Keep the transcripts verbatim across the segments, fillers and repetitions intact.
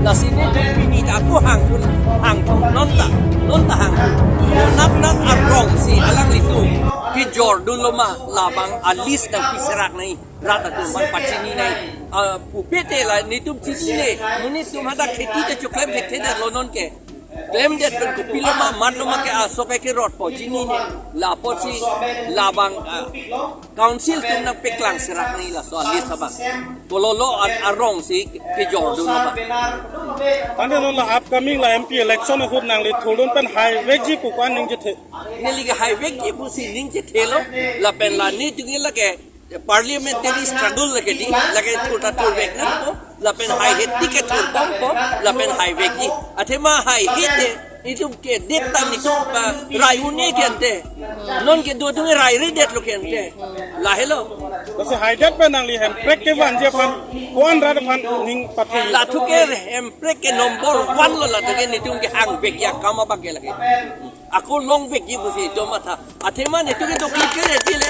Lasi netum pini ta ako hangdun, hangdun non ta, non ta hangdun. Konat nat arong si alanglitum kejordunlo ma labang a-list nangpi serak nangji. Rat atum aphan pachini nangji. Ah, pupe te la netum chinine. Mo netum hadak kheti te choklem thekthe detlo non ke. Klemdet pen kopilo ma, matlo ma ke aso ke kerotpo chinine. La apotsi labang, ah, council atum nangpeklang serak nangji laso a-list abang. Kololo an arong si kejordunlo ma. Tangte non la upcoming la M P election ahut nangli thurdun pen haivekji pu ko-an ning chethe? Neli ke haivekji pusi ning chethelo, lapen la netum ke lake parliamentary struggle lake di, lake thur ta thurvek nangpo, lapen haihet ti ke thurbompo, lapen haivekji. Athema haihet te, itum kedet ta netum, ah, rai un-e ke ante. Non kedo atum rai redetlo ke ante. Lahelo. Lasi haidet pen nangli Hemprek kevangji aphan, ko-an rat aphan ning pathe? Lathu ke Hemprek ke number one lo, lathu ke netum kehangvekji akam abang ke lake. Ako longvekji pusi itum matha. Athema netum ke doklip ke reti le.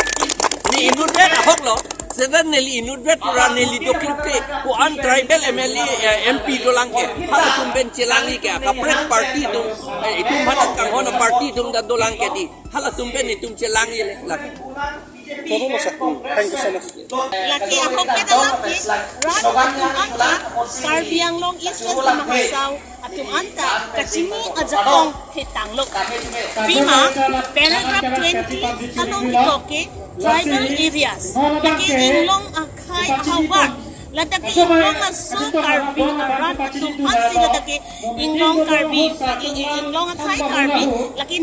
Ne inutvet ahoklo. Seta neli inutvet pura neli doklip ke. Ko-an tribal M L A, eh, M P dolang ke. Halatum pen chelangji ke. Kaprek party atum, eh, itum hadak kanghon party atum ta dolang ke di. Halatum pen itum chelangji le. Lah. Thank you so much. Lake ahokpet alam ke, rat atum anta Karbi Anglong East West Dima Hasao atum anta kachini ajakong thetanglo. Pima paragraph twenty along ketok ke tribal areas, lake inglong akhei ahavar, ladak ke inglong aso Karbi arat atum aphansi ladak ke inglong Karbi, i-, i-, inglong akhei Karbi, lake